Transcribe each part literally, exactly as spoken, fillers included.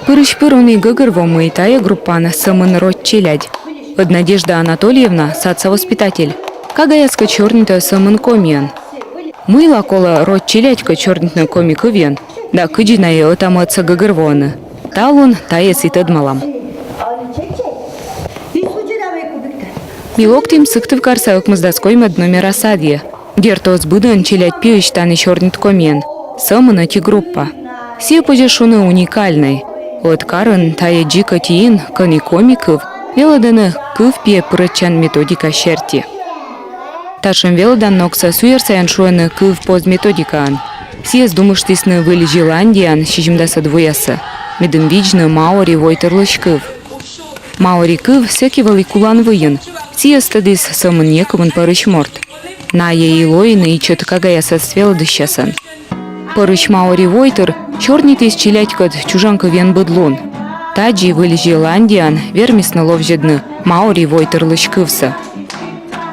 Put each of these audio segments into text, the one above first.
Пырысь-пыр ӧні гӧгӧрво, мый тайӧ группаын сӧмын роч челядь. Ӧд Надежда Анатольевна, садса воспитатель, кагаяскӧд сёрнитӧ сӧмын комиӧн. Мыйла колӧ роч челядькӧд сёрнитны коми кывйӧн да кыдзи найӧ ӧта-мӧдсӧ гӧгӧрвоӧны, талун тайӧс и тӧдмалам. Ми локтім Сыктывкарса ӧкмысдас коймӧд номера садйӧ. Дерт, оз быдӧн челядь пиысь тані сёрнит комиӧн, сӧмын ӧти группа. Сійӧ, позьӧ шуны, уникальнӧй. Ӧд карын тайӧ дзик ӧти ин, кӧні коми кыв велӧдӧны кывпиӧ пырӧдчан методика серти. Татшӧм велӧдан ногсӧ суйӧр саян шуӧны кывпоз методикаӧн. Сійӧс думыштісны Выль Зеландияын сизимдасӧд воясӧ, медым видзны маори войтырлысь кыв. Маори кыв сэки вӧлі кулан выйын, сійӧс тӧдіс сӧмын некымын пӧрысь морт. Найӧ и лоины ичӧт кагаясӧс велӧдысьясӧн. Пӧрысь маори войтыр сёрнитіс челядькӧд чужан кывйӧн быд лун. Тадзи Выль Зеландияын вермисны ловзьӧдны маори войтырлысь кывсӧ.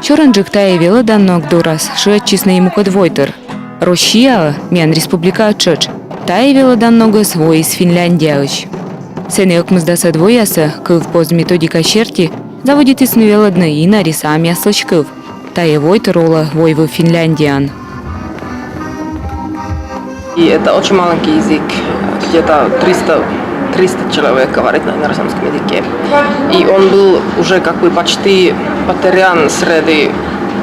Сёрӧнджык тайӧ велӧдан ног дорас шыӧдчисны и мукӧд войтыр. Россияӧ, миян республикаӧ тшӧтш, тайӧ велӧдан ногыс воис Финляндияысь. Сэні ӧкмысдасӧд воясӧ кывпоз методика серти заводитісны велӧдны инари саамъяслысь кыв. Тайӧ войтыр олӧ войвыв Финляндияын. И это очень маленький язык, где-то триста, триста человек говорит на инорусском языке. И он был уже как бы почти потерян среди,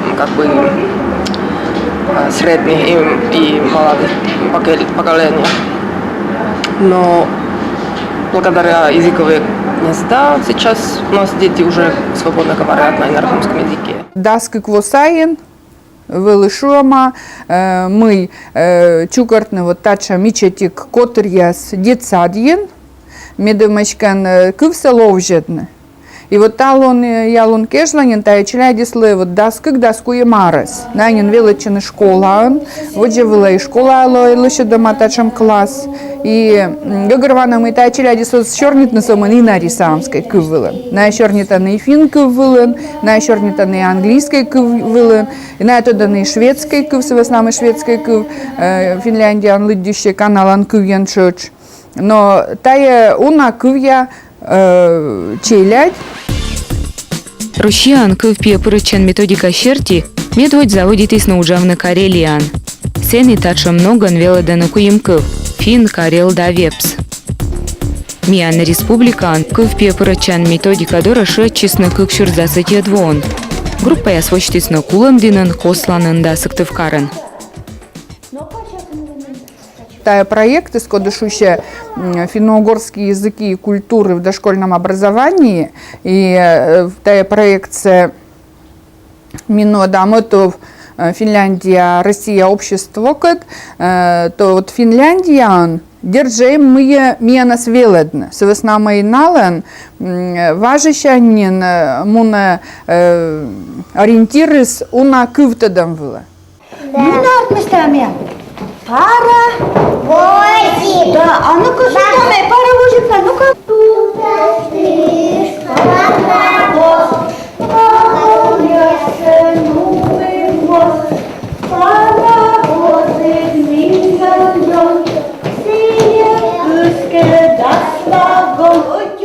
м, как бы, э, средних и, и молодых покол-, поколения. Но благодаря языковой гнезда сейчас у нас дети уже свободно говорят на инорусском языке. Дас кык во сайын вӧлі шуӧма, э, мый, э, чукӧртны вот татшӧм ичӧтик котыръяс детсадйын, медым эськӧ, э, кывсӧ ловзьӧдны. И вот талун, э, ялун кежлӧ нин тайӧ челядьыслы вот дас кык, дас куим арӧс. Найӧ нин велӧдчӧны школаын, водзӧ вылӧ и школаын лӧсьӧдӧма татшӧм класс. И, м, гӧгӧрвоана, мый тайӧ челядьыс оз сёрнитны сӧмын инари саамскӧй кыв вылын. Найӧ сёрнитӧны и финн кыв вылын, найӧ сёрнитӧны и английскӧй кыв вылын, и найӧ тӧдӧны и шведскӧй кыв, сы вӧсна мый шведскӧй кыв, э, Финляндияын лыддьыссьӧ каналан кывйӧн тшӧтш. Но тайӧ уна кывъя, э, челядь. Россияын кывпиӧ пырӧдчан методика серти медводз заводитісны уджавны Карелияын. Сэні татшӧм ногӧн велӧдӧны куим кыв: финн, карел да вепс. Миян республикаын кывпиӧ пырӧдчан методика дорӧ шыӧдчисны кык сюрс дас ӧтиӧд воын. Группаяс восьтісны Кулӧмдінын, Косланын да Сыктывкарын. Тайӧ проектыс, коді шусьӧ, м, «Финно-угорские языки и культуры в дошкольном образовании», и, э, тайӧ проектсӧ ми нуӧдам ӧтув, э, Финляндия, Россия обществокӧд, э, то вот Финляндияын дерт жӧ эм мыйӧ миянӧс велӧдны. Сы вӧсна мый налӧн, м, важысянь нин, э, мунӧ, э, ориентирыс уна кывтӧдӧм вылӧ. Да. Ну, на, вот мы ставим. Пара. Возик. Да, а ну-ка, что там, э, пара возик, а ну-ка.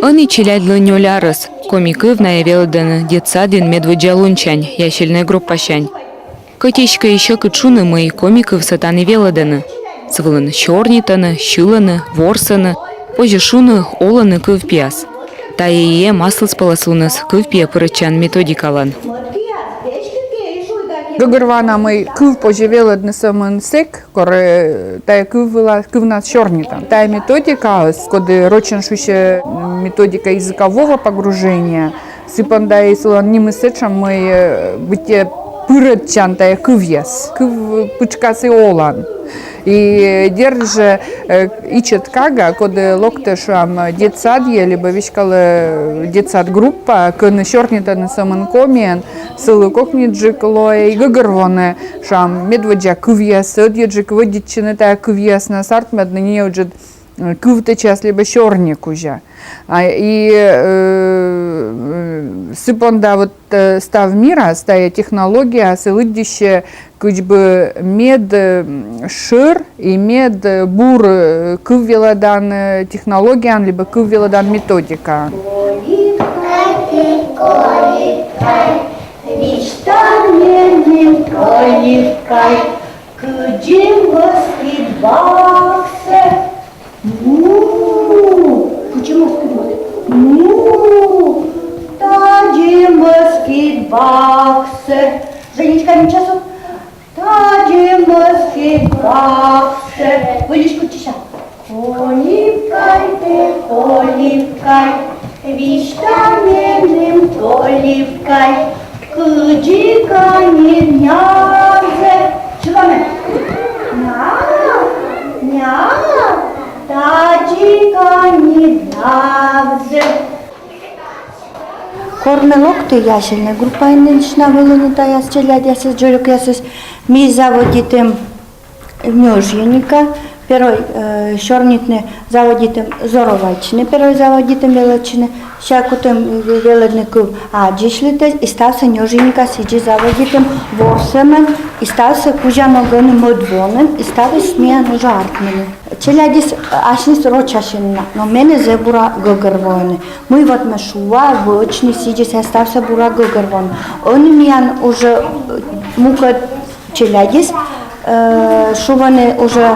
Ӧні челядьлы нёль арӧс. Коми кыв найӧ велӧдӧны детсадйын медводдза лунсянь, ясельнӧй группасянь. Кӧть эськӧ и сьӧкыд шуны, мый коми кывсӧ тані велӧдӧны. Сы вылын сёрнитӧны, сьылӧны, ворсӧны, позьӧ шуны, олӧны кывпиас. Тайӧ и эм аслыспӧлӧслуныс кывпиӧ пырӧдчан методикалӧн. Гӧгӧрвоана, мый кыв позьӧ велӧдны сӧмын сэк, кор, э, тайӧ кыв вылас, кывнас сёрнитан. Тайӧ методикаыс, коді рочӧн шусьӧ, м, методика языкового погружения, сы понда и сылӧн нимыс сэтшӧм, мый, э, быттьӧ пырӧдчан тайӧ кывъяс. Кыв пытшкас и олан. И дерт жӧ, э, ичӧт кага, коді локтӧ, шуам, детсадйӧ либӧ веськалӧ детсад группаӧ, кӧні сёрнитӧны сӧмын комиӧн, Сылы кокниджык лоэ и гӧгӧрвоны, шуам, медводдза кывъяссӧ, ӧдйӧджык вӧдитчыны тайӧ кывъяснас, артмӧдны неыджыд, э, кывтӧдчас либӧ сёрни кузя. А, и, э, э, сы понда вот, э, став мирас тайӧ технологияыс лыддьыссьӧ кыдз бы мед, э, шӧр и мед, э, бур, э, кыв велӧдан, э, технологияын либӧ кыв велӧдан методикаын. Колибкай тэ, колибкай, висьтав меным, колибкай, кыдзи мӧскыд ваксӧ. Му! Кыдзи мӧскыд ваксӧ? Му! Тадзи мӧскыд ваксӧ. Женечка, мича со. Тадзи мӧскыд ваксӧ. Выльысь кутчыса. Колибкай тэ, колибкай, висьтав меным, колибкай, кыдзи каньыд нявзӧ. Шуам, ня, ня, тадзи каньыд нявзӧ. Кор ме локті ясельнӧй группаын, нин сэтшӧм вӧліны тайӧ челядьясыс, дзолюкъясыс, ми заводитім нёжйӧника, первой, э, сёрнитны заводитім, зорӧвайтчыны, первой заводитім велӧдчыны, сэсся кутім велӧдны кыв аддзысьлытӧ, и ставсӧ нёжйӧника сідзи заводитім ворсӧмӧн, и ставсӧ кузя ногӧн мӧд вонын, и ставыс миян уже артмыны. Челядьыс асьныс рочасьӧны на, но менӧ зэв бура гӧгӧрвоӧны. Мый вот ме шуа, вӧчны, сідзи ставсӧ бура гӧгӧрвоӧны. Ӧні миян уже, э, мукӧд челядьыс, э, шуӧны уже,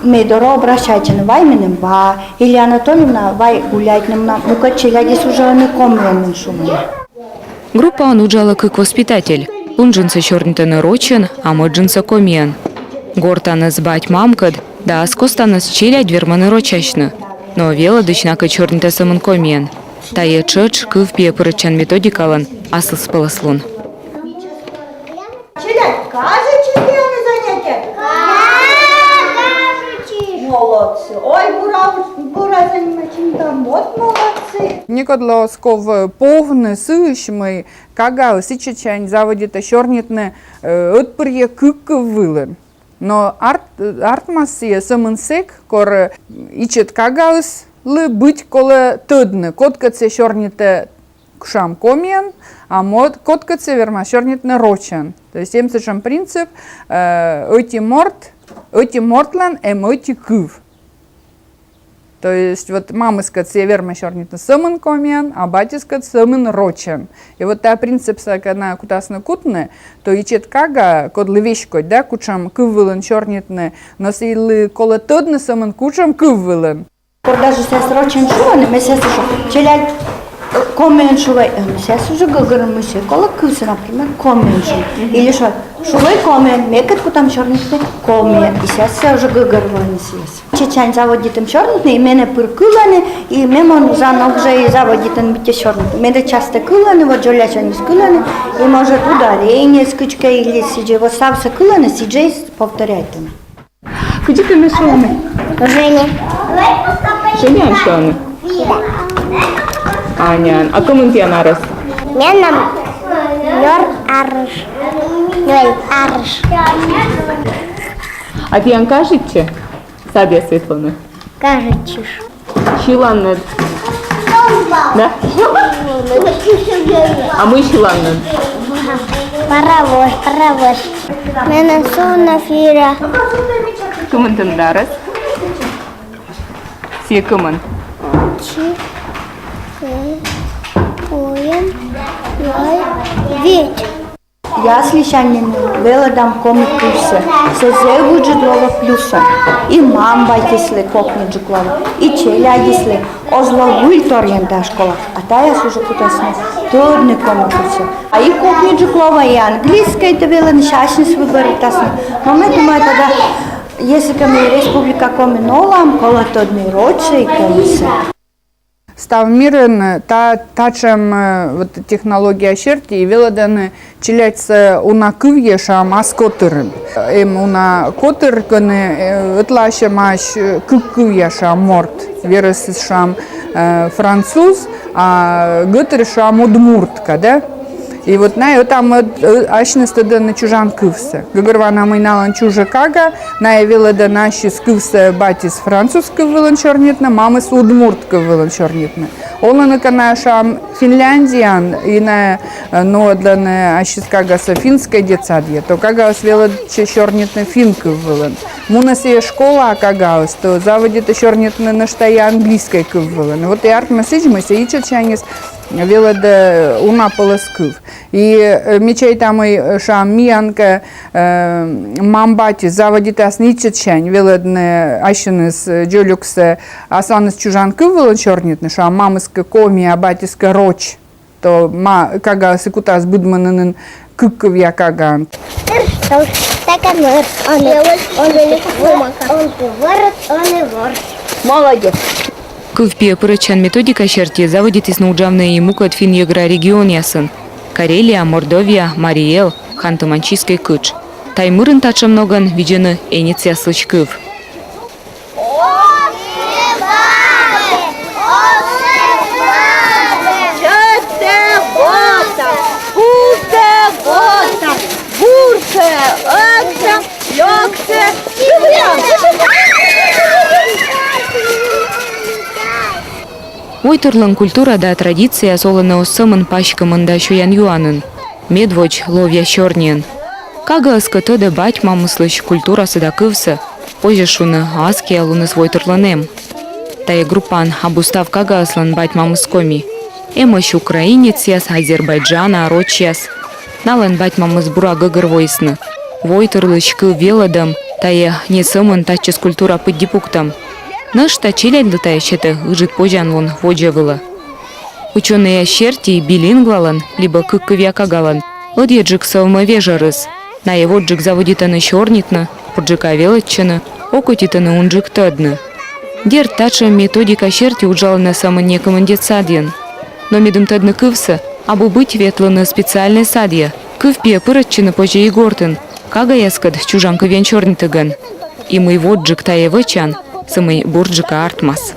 ме дорӧ обращайтчӧны: вай меным ба, или, Анатольевна, вай гуляйтны мунам. Мукӧд челядьыс уже ӧні комиӧн мен шуӧны. Группаын уджалӧ кык воспитатель. Унджынсӧ сёрнитӧны рочӧн, а мӧдджынсӧ комиӧн. Гортаныс бать-мамкӧд да ас костаныс челядь вермӧны рочасьны. Но велӧдысь накӧд сёрнитӧ сӧмын комиӧн. Тайӧ тшӧтш кывпиӧ пырӧдчан методикалӧн аслыспӧлӧслун. Челядь, кажитчис тіянлы занятие? Молодцы. Ой, бура, бура занимайтчанныд, вот молодцы. Некодлы оз ков повны сыысь, мый кагаыс ичӧтсянь заводитӧ сёрнитны, э, ӧтпырйӧ кык кыв вылын. Но арт-, артмас сійӧ сӧмын сэк, кор, э, ичӧт кагаыслы быть колӧ тӧдны, кодкӧд сійӧ сёрнитӧ, шуам, комиӧн, а мӧд-, кодкӧд сійӧ вермас сёрнитны рочӧн. То есть эм сэтшӧм принцип, э, ӧти морт, ӧти мортлӧн эм ӧти кыв. То есть вот мамыскӧд сійӧ вермӧ сёрнитны сӧмын комиӧн, а батьыскӧд сӧмын рочӧн. И вот тайӧ принципсӧ кӧ на кутасны кутны, то ичӧт кага, кодлы веськодь, да, кутшӧм кыв вылын сёрнитны, но сылы колӧ тӧдны сӧмын, кутшӧм кыв вылын. Кор даже сійӧс рочӧн шуӧны, ме сійӧс шуа, челядь, э, комиӧн шуӧй, э, сійӧс уже гӧгӧрвоӧны, мый сійӧ колӧ кывсӧ, например, комиӧн шуӧ. Или шуӧ, шуӧй комиӧн, мекӧд кутам сёрнитны комиӧн, и сійӧс уже гӧгӧрвоӧны сійӧс. Ичӧтсянь заводитім сёрнитны, и менӧ пыр кылӧны, и ме мун за ног жӧ и заводитім быттьӧ сёрнитны. Менӧ частӧ кылӧны, вот дзолясяньыс кылӧны, и, может, ударениеыс кыдзкӧ или сідзи, вот ставсӧ кылӧны, сідзи повторяйтӧны. Кыдзи тэнӧ шуӧны? Женя. Женя шуӧны? Да. Аняӧн. А кымын тіян арӧс? Менам нёль арӧс. Нёль арӧс. А тіян кажитчӧ садъяс ветлӧны? Кажитчӧ. Сьыланныд? Да? А мый сьыланныд? Паровоз, паровоз. Менам сувна фира. Кымын тэныд арӧс? Сійӧ кымын? Чи, э, уен, вай, вить. Яслисянь нин велӧдам коми кывсӧ. Сійӧ зэв ыджыд лоӧ плюсӧн. И мам-батьыслы кокниджык лоӧ, и челядьыслы. Оз ло выльторйӧн тайӧ школа, а тайӧс уже кутасны тӧдны коми кывсӧ. А и кокниджык лоӧ, и английскӧйсӧ велӧдны, асьныс выборитасны. Но ме думайта, да, если кӧ ми Республика Комиын олам, колӧ тӧдны и рочсӧ, и комисӧ. Став мирын та-, татшӧм, э, вот, технология серти велӧдӧны челядьсӧ уна кывйӧ, шуам, ас котырын. Эм уна котыр, кӧні, э, ӧтлаасьӧмаӧсь, э, кык кывъя, шуам, морт. Верӧсыс, шуам, э, француз, а гӧтырыс, шуам, удмуртка, да? И вот найӧ ӧта-мӧд, э, асьныс тӧдӧны чужан кывсӧ. Гӧгӧрвоана, мый налӧн чужӧ кага, найӧ велӧдӧны ассьыс кывсӧ батьыс француз кыв вылын сёрнитны, мамыс удмурт кыв вылын сёрнитны. Олӧны кӧ найӧ, шуам, Финляндияын, и найӧ, э, нуӧдлӧны ассьыс кагаӧс финскӧй детсадйӧ, то кагаыс велӧдчӧ сёрнитны финн кыв вылын. Мунӧ сійӧ школаӧ кагаыс, то заводитӧ сёрнитны нӧшта и английскӧй кыв вылын. Вот и артмӧ сідз, мый сійӧ ичӧтсяньыс велӧдӧ уна пӧлӧс кыв. И, э, ме чайта, мый, э, шуам, миян кӧ, э, мам-батьыс заводитасны ичӧтсянь велӧдны ассьыныс, э, дзолюксӧ асланыс чужан кыв вылын сёрнитны, шуам, мамыс кӧ коми, а батьыс кӧ роч, то ма, кагаыс и кутас быдмыны нин кык кывъя кагаӧн. Ыр, тор, така ныр, он, он, он, он, ворот, он и вор. Молодец. Кывпиӧ пырӧдчан методика серти заводитісны уджавны и мукӧд финн-йӧгра регионъясын: Карелия, Мордовия, Марий Эл, Ханты-Мансийскӧй кытш. Таймырын татшӧм ногӧн видзӧны энецъяслысь кыв. Войтырлӧн культура да традицияяс олӧны оз сӧмын паськӧмын да сёян-юанын, медводз ловъя сёрниӧн. Кагаыс кӧ тӧдӧ бать-мамыслысь культурасӧ да кывсӧ, позьӧ шуны, аскиа луныс войтырлӧн эм. Тайӧ группаын абу став кагаыслӧн бать-мамыс коми. Эмӧсь украинецъяс, азербайджана, рочьяс. Налӧн бать-мамыс бура гӧгӧрвоисны: войтырлысь кыв велӧдӧм — тайӧ не сӧмын татчӧс культура пыдди пуктӧм. Нӧшта челядьлы тайӧ сетӧ ыджыд позянлун водзӧ вылӧ. Учёнӧйяс серти, билингвалӧн либӧ кык кывъя кагалӧн ӧдйӧджык сӧвмӧ вежӧрыс. Найӧ водзджык заводитӧны сёрнитны, бурджыка велӧдчӧны, окотитӧны унджык тӧдны. Дерт, татшӧм методика серти уджалӧны сӧмын некымын детсадйын. Но медым тӧдны кывсӧ, абу быть ветлыны специальнӧй садйӧ. Кывпиӧ пырӧдчыны позьӧ и гортын, кагаяскӧд чужан кывйӧн сёрнитігӧн. И мый водзджык тайӧ вӧчан, сымында бурджыка артмас.